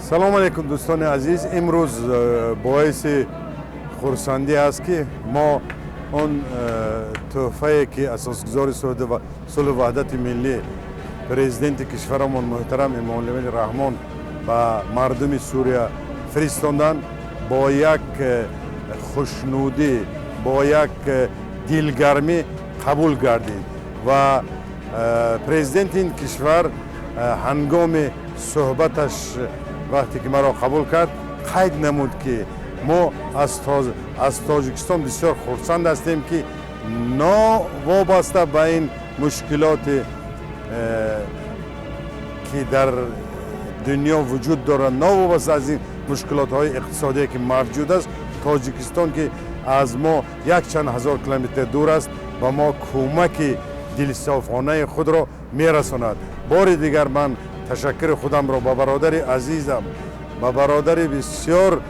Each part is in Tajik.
Салом алейкум, дӯстони азиз. Имрӯз боиси хурсандӣ аст, ки мо он тӯҳфае, ки асосгузори сулҳу ваҳдати миллӣ, президенти кишварамон муҳтарам Эмомалӣ Раҳмон ба мардуми Сурия фиристонданд, бо як хушнудӣ, бо як дилгармӣ қабул гардид ва президенти ин кишвар ҳангоми суҳбаташ, вақте ки маро қабул кард, қайд намуд, ки мо аз Тоҷикистон бисёр хурсанд ҳастем, ки новобаста ба ин мушкилоте, ки дар дунё вуҷуд дорад, новобаста аз ин мушкилотҳои иқтисодие, ки мавҷуд аст, Тоҷикистон, ки аз мо якчанд ҳазор километр дур аст, ба мо кӯмаки дилсофонаи худро мерасонад. Бори дигар ман ташаккури худамро ба бародари азизам, ба бародари бисёр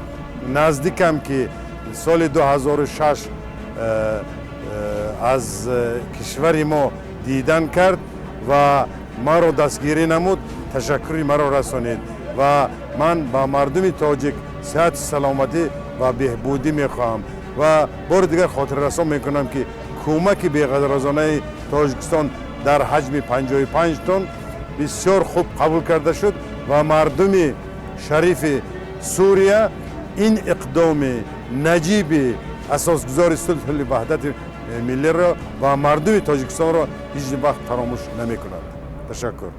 наздикам, ки соли 2006 аз кишвари мо дидан кард ва маро дастгирӣ намуд, ташаккури маро расонед ва ман ба мардуми тоҷик сиҳату саломатӣ ва беҳбудӣ мехоҳам. Ва бори дигар хотиррасон мекунам, ки кӯмаки беғаразонаи Тоҷикистон дар ҳаҷми 55 тонн бисёр хуб қабул карда шуд ва мардуми шарифи Сурия ин иқдоми наҷиби асосгузори сулҳу ваҳдати миллиро ва мардуми Тоҷикистонро ҳеҷ вақт фаромӯш намекунад. Ташаккур.